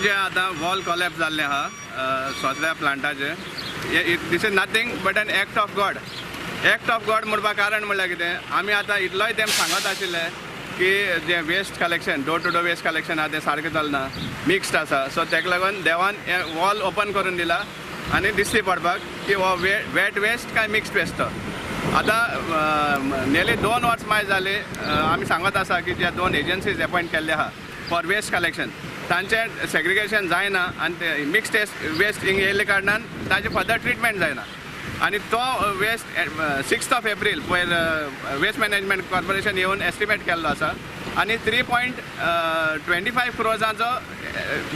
हें जें आतां वॉल कॉलॅप्स जाल्लें आहा सोसऱ्या प्लांटाचें, this is nothing but an act of God. Act of God म्हणपा कारण म्हणल्यार कितें, आमी आतां इतलोय तेंप सांगत आशिल्ले की जें waste collection, door to door waste collection आहा तें सारकें चलना, मिक्स्ड आसा. सो ताका लागून देवान हें वॉल ओपन करून दिला आनी दिश्टी पडपाक की हो वेट वेस्ट काय मिक्स्ड वेस्ट तो. आतां नियरली 2 वर्स माय जाली आमी सांगत आसा की ज्या 2 एजन्सीज एपॉयंट केल्ले आहा फॉर वेस्ट कलेक्शन, तांचें सेग्रिगेशन जायना आनी ते मिक्स्ड वेस्ट हिंग येयल्ले कारणान ताजें फर्दर ट्रिटमेंट जायना. आनी तो वेस्ट 6 एप्रील पयर वेस्ट मॅनेजमेंट कॉर्पोरेशन येवन एस्टिमेट केल्लो आसा आनी 3.25 क्रोर्साचो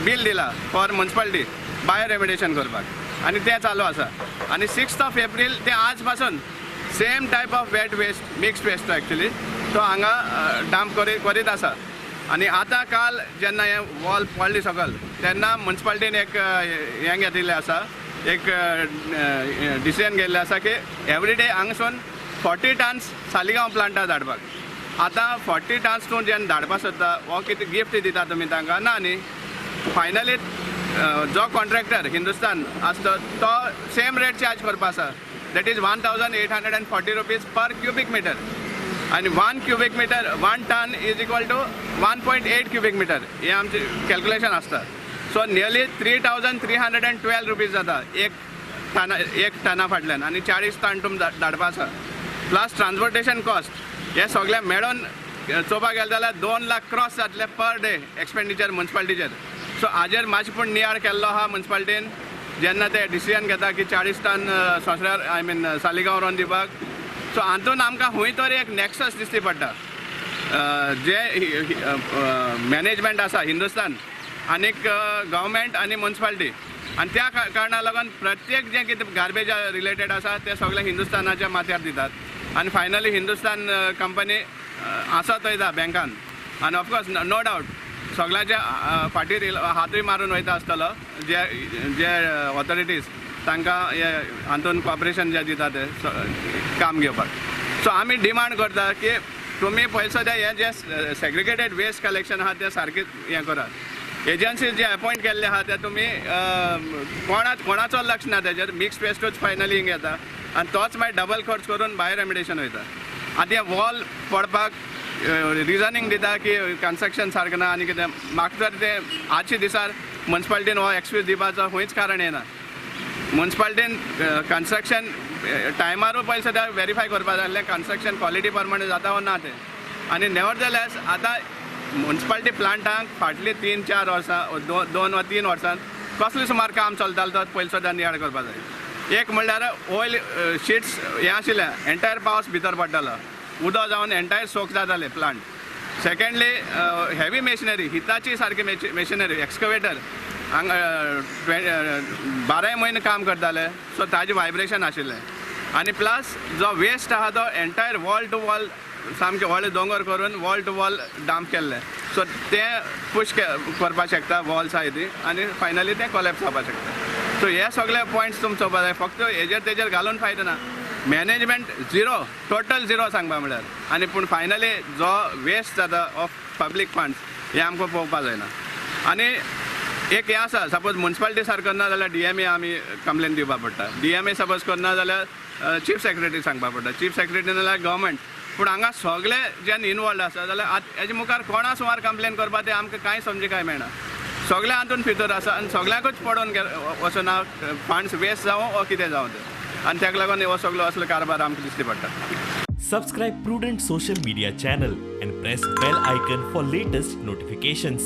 बील दिला फॉर म्युनिसिपालिटी बायो रेमिडेशन करपाक आनी तें चालू आसा. आनी 6 एप्रील ते आज पासून same type of wet waste, mixed waste actually तो हांगा डंप करीत आसा. आनी आतां काल जेन्ना हें वॉल पडली सकल तेन्ना म्युनिसिपालिटीन एक हें घेतिल्लें आसा, एक डिसिजन घेतिल्लें आसा की एवरी डे हांगासून 40 टन्स सालिगांव प्लांटार धाडपाक. आतां 40 टन्स तूं जेन्ना धाडपाक सोदता हो कितें गिफ्ट दिता तुमी तांकां ना न्ही. फायनली जो कॉन्ट्रॅक्टर हिंदुस्तान आसता तो सेम रेट चार्ज करपा आसा, that is 1840 rupees per cubic meter. आनी 1 cubic meter, 1 ton is equal to 1.8 cubic meter हें आमचें कॅल्कुलेशन आसता. सो नियरली 3312 रुपीज जाता एक टना फाटल्यान आनी 40 टन तुम धाडपा आसा, प्लस ट्रान्सपोर्टेशन कॉस्ट. हे सगळें मेळोन चोवपाक गेलें जाल्यार 2 लाख क्रॉस जातले पर डे एक्सपेंडिचर म्युनिसिपालिटीचेर. सो हाजेर मातशें पूण नियाळ केल्लो आहा म्युनिसिपालिटीन जेन्ना ते डिसिजन घेता की 40 टन सोंसऱ्यार I mean Saligao व्हरोन दिवपाक. सो हातून आमकां खंय तरी एक नॅक्सस दिश्टी पडटा, जे मॅनेजमेंट आसा हिंदुस्तान आनीक गव्हर्मेंट आनी म्युनिसिपालिटी, आनी त्या कारणाक लागून प्रत्येक जें कितें गार्बेज रिलेटेड आसा तें सगळें हिंदुस्तानाच्या माथ्यार दितात. आनी फायनली हिंदुस्तान कंपनी आसा थंय बँकान आनी ऑफकोर्स नो डावट सगळ्यांच्या फाटीर हातूय मारून वयता आसतलो जे जे ऑथॉरिटीज तांकां हे हातून कॉपरेशन जें दिता तें काम घेवपाक. सो आमी डिमांड करता की तुमी पयलीं सद्या हें जें सेग्रिगेटेड वेस्ट कलेक्शन आहा तें सारकें हें करात. एजन्सीज जे अपॉयंट केल्ले आहा ते तुमी कोणाचो लक्ष ना तेजेर, मिक्स्ड वेस्टूच फायनली हिंग येता आनी तोच मागीर डबल खर्च करून भायर रेमिडेशन वयता. आतां हें वॉल पडपाक रिजनींग दिता की कन्स्ट्रक्शन सारकें ना आनी कितें, म्हाका तर तें आजच्या दिसार म्युनिसिपालिटीन हो एक्सक्यूज दिवपाचो खंयच कारण येना. म्युनिसिपालिटीन कन्स्ट्रक्शन टायमारूय पयलीं सद्या वेरीफाय करपाक जाय आसलें कन्स्ट्रक्शन क्वॉलिटी प्रमाणे जाता वो ना तें. आनी नेवरदलेस आतां म्युनिसिपालिटी प्लांटांक फाटलीं 3-4 वर्सां 2 वा 3 वर्सां कसलें सुमार काम चलतालें तो पयलीं सद्या नियाळ करपाक जाय. एक म्हणल्यार ऑयल शिट्स हें आशिल्लें, एंटायर पावस भितर पडटालो, उदक जावन एंटायर सोक जातालें plant. Secondly heavy machinery, Hitachi सारकी मशिनरी एक्सकवेटर हांगा 12 म्हयने काम करताले, सो ताजें वायब्रेशन आशिल्लें. आनी प्लस जो वेस्ट आहा तो एंटायर वॉल टू वॉल सामकें व्हडले दोंगर करून वॉल टू वॉल डंप केल्लें. सो तें पुश करपाक शकता वॉल्स आहाय ती आनी फायनली तें कॉलॅप्स जावपाक शकता. सो हे सगळे पॉयंट्स तुमी चोवपाक जाय, फक्त हेजेर तेजेर घालून फायदो ना. मॅनेजमेंट झिरो, टोटल झिरो सांगपा म्हणल्यार. आनी पूण फायनली जो वेस्ट जाता ऑफ पब्लीक फंड्स हें आमकां पळोवपाक जायना. आनी एक हें आसा, सपोज म्युनिसिपालिटी सार करना जाल्यार DMA आमी कंप्लेन दिवपाक पडटा, DMA suppose करना जाल्यार चीफ सेक्रेटरी सांगपाक पडटा, चीफ सेक्रेटरी नाल्यार गव्हर्मेंट. पूण हांगा सगळे जेन्ना इनवॉल्ड आसा जाल्यार आतां हेजे मुखार कोणा सुमार कंप्लेन करपा तें आमकां कांय समजी काय मेळना. सगळे हातून भितर आसा आनी सगळ्यांकूच पडोवन वचना, फंड्स वेस्ट जावं वो कितें जावं तें, आनी ताका लागून हो सगळो असलो कारभार आमकां दिश्टी पडटा. Subscribe Prudent social media channel and press bell icon for latest notifications.